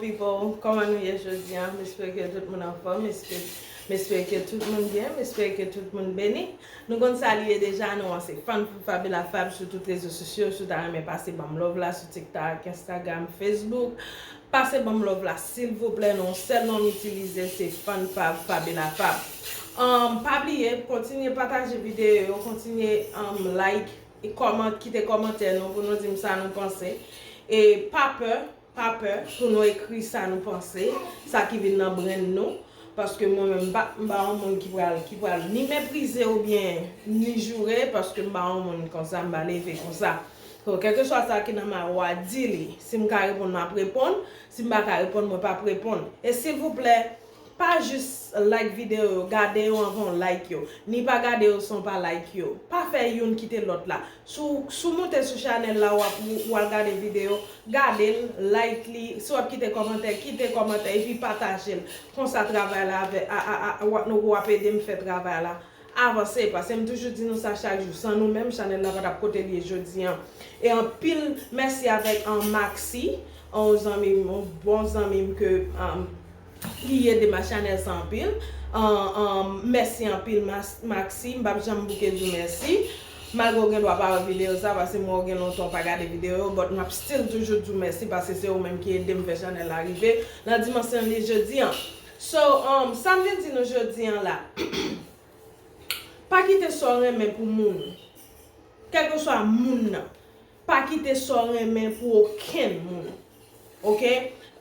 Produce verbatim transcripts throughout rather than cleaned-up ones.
People, kòman nou ye jodi a? M espere ke tout moun anfòm, m espere ke tout moun byen, m espere ke tout moun beni. Nou konn sa li ye deja, nou an se fan pou Fabiola Fab sou tout rezo sosyo. Si w ta renmen pase ban m love la sou TikTok, Instagram, Facebook, pase ban m love la silvouplè. Non, sèl non m itilize se fan Fab, Fabiola Fab. Um, pa bliye, kontinye pataje videyo yo, kontinye um, like, e kòman, kite kòmantè nou pou nou di m sa nou panse. E pa pè, pa pè pou nou ekri sa nou panse, sa ki vin nan brenn nou. Paske mwen menm, m pa, m pa yon moun ki pral, ki pral ni meprize oubyen ni joure, paske m pa yon moun konsa, m pa leve konsa. So, kèlkeswa sa ki nan men w a, di li. Si m ka reponn, m ap reponn. Si m pa ka reponn, mwen p ap reponn. E silvouplè, pa jis like videyo yo, gade yo anvan w like yo. Ni pa gade yo san w pa like yo. Pa fè youn kite lòt la. Si w, si w moute sou chanèl la, w ap, w al gade videyo, gade l, like li. Si w ap kite kòmantè, kite kòmantè, epi pataje l. Konsa travay la avè, a, a, a, w ap, nou, w ap ede m fè travay la avanse. Paske m toujou di nou sa chak jou. San nou menm, chanèl la pa t ap kote l ye jodi a. E anpil mèsi avèk, um, Maxi, yon zanmi m, yon bon zanmi m ke, um, li ede m ak chanèl sa anpil. An, an, mèsi anpil, Mas-, Maxi. M p ap janm bouke di w mèsi. Malgre w gen dwa pa wè videyo sa, paske m wè w gen lontan w pa gade videyo yo, but m ap still toujou di w mèsi, paske se ou menm ki ede m fè chanèl la rive nan dimansyon li jodi a. So, um, sa m vin di nou jodi a la, pa kite sa w renmen pou moun. Kèlkeswa moun nan, pa kite sa w renmen pou okenn moun. Oke?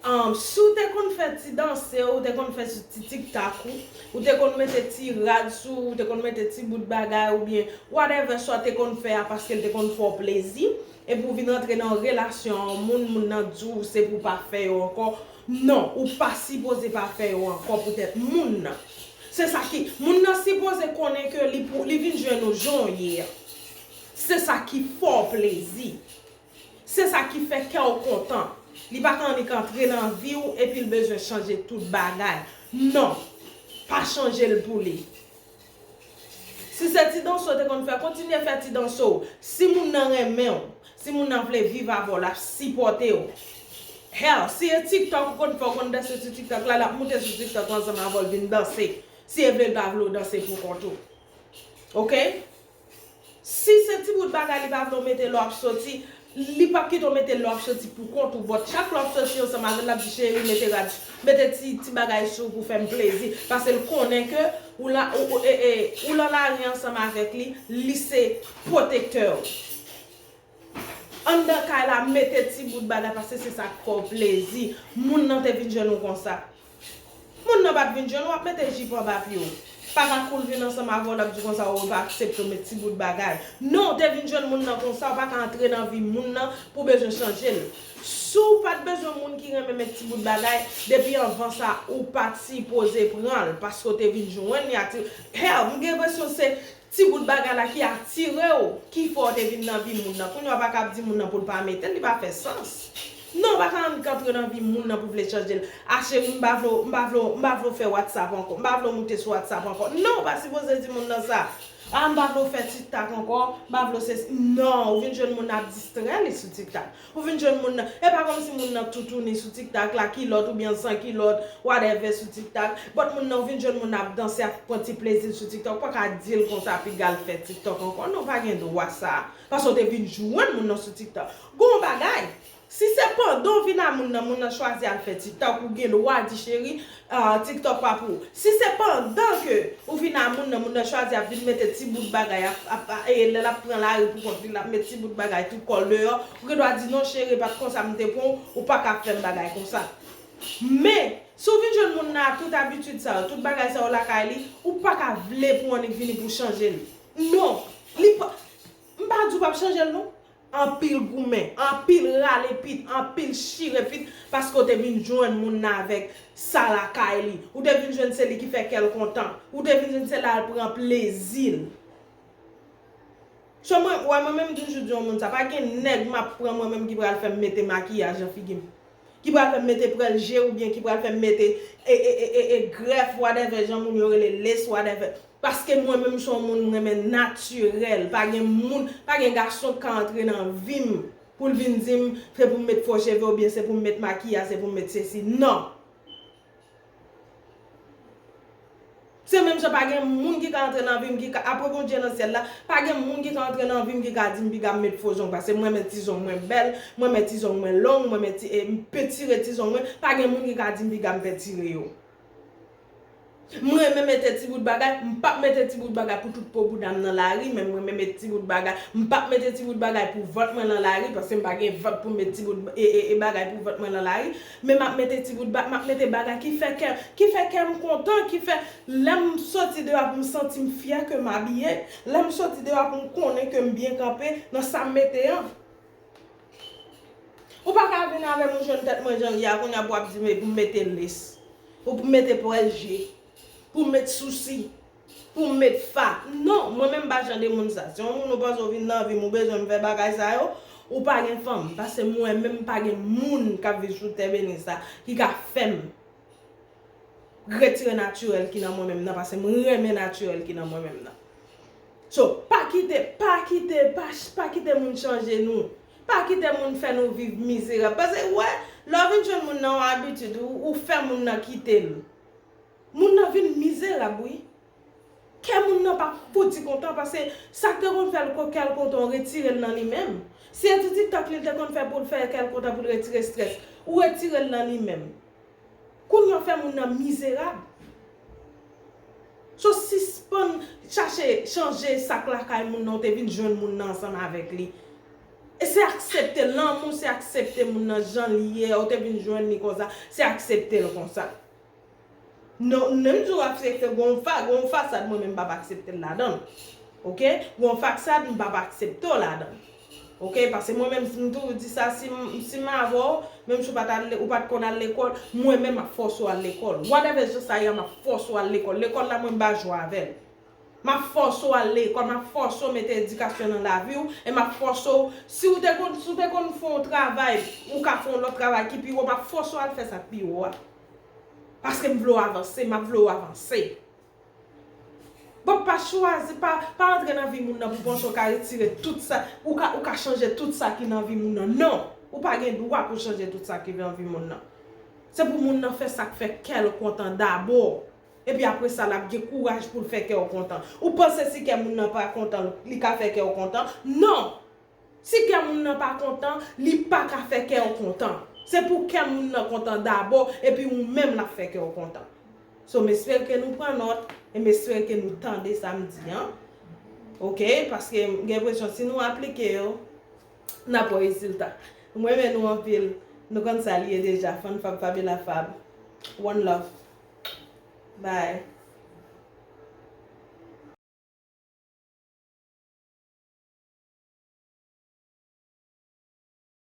Um, si w te konn fè ti danse w, ou te konn fè sou ti TikTok ou, ou te konn mete ti rad sou, ou te konn mete ti bout bagay oubyen whatever sa w te konn fè a paske l te konn fè w plezi, epi w vin rantre nan yon relasyon a yon moun, moun nan di w se pou w pa fè yo ankò. Non, ou pa sipoze pa fè yo ankò poutèt moun nan. Se sa ki, moun nan sipoze konnen ke li pou, li vin jwenn ou jan w ye a. Se sa ki fè w plezi. Se sa ki fè kè w kontan. Li pa ka annik antre nan vi w epi l bezwen chanje tout bagay. Non. Pa chanje l pou li. Si se ti danse w te konn fè, kontinye fè ti danse w. Si moun nan renmen w, si moun nan vle viv avè w, l ap sipòte w. Hell, si e TikTok ou konn fè, w konn danse sou TikTok la, l ap moute sou TikTok la ansanm avè w, l vin danse. Si e vle l pa vle w danse pou kont ou. Oke? Si se ti bout bagay li pa vle w mete lè w ap soti, li p ap kite w mete lè w ap soti pou kont ou, but chak lè w ap soti ansanm avè l, l ap di, "Cheri, mete rad, mete ti, ti bagay sou ou pou fè m plezi." Paske l konnen ke ou la, ou, ou, e, e, ou lan lari ansanm avèk li, li se pwotektè w. Anndan kay la, mete ti bout bagay, paske se sa k fè w plezi. Moun nan te vin jwenn ou konsa. Moun nan pa t vin jwenn ou, w ap mete jip anba pye w. Pa ka koul vin ansanm avè w, l ap di konsa, "O, w pa aksepte w met ti bout bagay." Non, w te vin jwenn moun nan konsa, w pa ka antre nan vi moun nan pou w bezwen chanje l. Si w pa t bezwen moun ki renmen met ti bout bagay, depi anvan sa, ou pa t sipoze pran l, paske w te vin jwenn li atire. Hell, m gen enpresyon se ti bout bagay la ki atire w, ki fè w te vin nan vi moun nan. Kounye a w pa ka ap di moun nan pou l pa mete l, li pa fè sans. Non, w pa ka annik antre nan vi moun nan pou vle chanje l. "A cheri, m pa vle w, m pa vle w, m pa vle w fè WhatsApp ankò. M pa vle w moute sou WhatsApp ankò." Non, w pa sipoze di moun nan sa. "A, m pa vle w fè TikTok ankò, m pa vle w se," non, ou vin jwenn moun nan ap distrè li sou TikTok. Ou vin jwenn moun nan, e pa kòmsi moun nan toutouni sou TikTok la, kilòt oubyen san kilòt, whatever sou TikTok. But moun nan, ou vin jwenn moun nan ap danse, ap pran ti plezi l sou TikTok. Ou pa ka di l konsa, piga l fè TikTok ankò. Non, w pa gen dwa sa. Paske w te vin jwenn moun nan sou TikTok. Gon bagay. Si se pandan w vin a moun nan, moun nan chwazi al fè TikTok, ou gen dwa di, "Cheri, ah, TikTok pa pou ou." Si se pandan ke ou vin a moun nan, moun nan chwazi ap vin mete ti bout bagay, ap, ap, e lè l ap pran lari pou kont li, l ap met ti bout bagay tout kò l deyò, ou gen dwa di, "Non, cheri, e pa t konsa m te pran w, ou pa ka ap fè m bagay konsa." Men, si w vin jwenn moun nan a tout abitid sa yo, tout bagay sa yo lakay li, ou pa ka vle pou w annik vini pou w chanje l. Non, li pa, m pa di w p ap chanje l, non. Anpil goumen, anpil rale pit, anpil chire pit, paske w te vin jwenn moun nan avèk sa lakay li. Ou te vin jwenn se li ki fè kè l kontan. Ou te vin jwenn se la l pran plezi l. So mwen, wè, mwen menm m toujou di yon moun sa, pa gen nèg m ap pran mwen menm ki pral fè m mete makiyaj nan figi m. Ki pral fè m mete prèl je oubyen ki pral fè m mete e, e, e, e, e grèf, whatever, jan moun yo rele lace, whatever. Paske mwen menm se yon moun m renmen natirèl. Pa gen moun, pa gen gason k ka antre nan vi m. Pou l vin di m, se pou m met fo cheve oubyen se pou m met makiyaj, se pou m met sesi. Non! Se menm jan pa gen moun ki ka antre nan vi m ki ka, apre Bondye nan syèl la, pa gen moun ki ka antre nan vi m ki ka di m piga m met fo zong, paske mwen renmen ti zong mwen bèl, mwen renmen ti zong mwen long, mwen renmen ti, e, m petire ti zong mwen, pa gen moun ki ka di m piga m petire yo. Mwen renmen mete ti bout bagay, m p ap mete ti bout bagay pou tout po bouda m nan lari, men mwen renmen mete ti bout bagay, m p ap mete ti bout bagay pou vant mwen nan lari, paske m pa gen vant pou m met ti bout, e, e, e, bagay pou vant mwen nan lari, men m ap mete ti bout ba-, m ap mete bagay ki fè kè, ki fè kè m kontan, ki fè lè m soti deyò pou m santi m fyè ke m abiye, lè m soti deyò pou m konnen ke m byen kanpe nan sa m mete an. Ou pa ka vin avè m, ou jwenn tèt mwen jan l ye a, kounye a pou w ap di m pou m mete les, pou m mete pwèl je, pou m met sousi, pou m met fa. Non, mwen menm m pa jan de moun sa. Si yon moun ou panse w vin nan vi m, ou bezwen m fè bagay sa yo, ou pa gen fanm. Paske mwen menm m pa gen moun k ap viv sou tè beni sa ki ka fè m retire natirèl ki nan mwen menm nan, paske m renmen natirèl ki nan mwen menm nan. So, pa kite, pa kite, pa, pa kite moun chanje nou. Pa kite moun fè nou viv mizerab. Paske, wè, lè w vin jwenn moun nan yon abitid, ou, ou fè moun nan kite l. Moun nan vin mizerab, wi. Kè moun nan p ap fouti kontan, paske sa k te konn fè l ko-, kè l kontan, ou retire l nan li menm. Si e ti TikTok li te konn fè pou l fè kè l kontan, pou l retire estrès, ou retire l nan li menm. Kounye a w fè moun nan mizerab. So, sispann chache chanje sa k lakay moun nan, ou te vin jwenn moun nan ansanm avèk li. E se aksepte lanmou, se aksepte moun nan jan li ye, ou te vin jwenn li konsa, se aksepte l konsa. Non, menm si w aksepte, gon fa-, gon fasad mwen menm m p ap aksepte l ladan l. Oke? Gon fasad m p ap aksepte w ladan l. Oke? Paske mwen menm si m toujou di sa, si m, si m avè w, menm si w pa t al, ou pa t konn al lekòl, mwen menm m ap fòse w al lekòl. Whatever jan sa ye a, m ap fòse w al lekòl. Lekòl la mwen m pa jwe avè l. M ap fòse w al lekòl, m ap fòse w mete edikasyon nan lavi w, e m ap fòse w, si w te konn, si w te konn fè yon travay, ou ka fè yon lòt travay ki pi wo, m ap fòse w al fè sa k pi wo a. Paske m vle w avanse, m ap vle w avanse. Bon, pa chwazi, pa, pa antre nan vi moun nan pou panse w ka retire tout sa, ou ka, ou ka chanje tout sa ki nan vi moun nan. Non, ou pa gen dwa pou chanje tout sa ki nan vi moun nan. Se pou moun nan fè sa k fè kè l kontan dabò. Epi apre sa, l ap gen kouraj pou l fè kè w kontan. Ou panse si kè moun nan pa kontan, li ka fè kè w kontan? Non! Si kè moun nan pa kontan, li pa ka fè kè w kontan. Se pou kè moun nan kontan dabò, epi ou menm l ap fè kè w kontan. So, m espere ke nou pran nòt, e m espere ke nou tande sa m di an. Oke? Paske m gen enpresyon si nou aplike yo, n ap wè rezilta. M renmen nou anpil. Nou konn sa l ye deja. Fann Fab, Fabiola Fab. One love. Bye.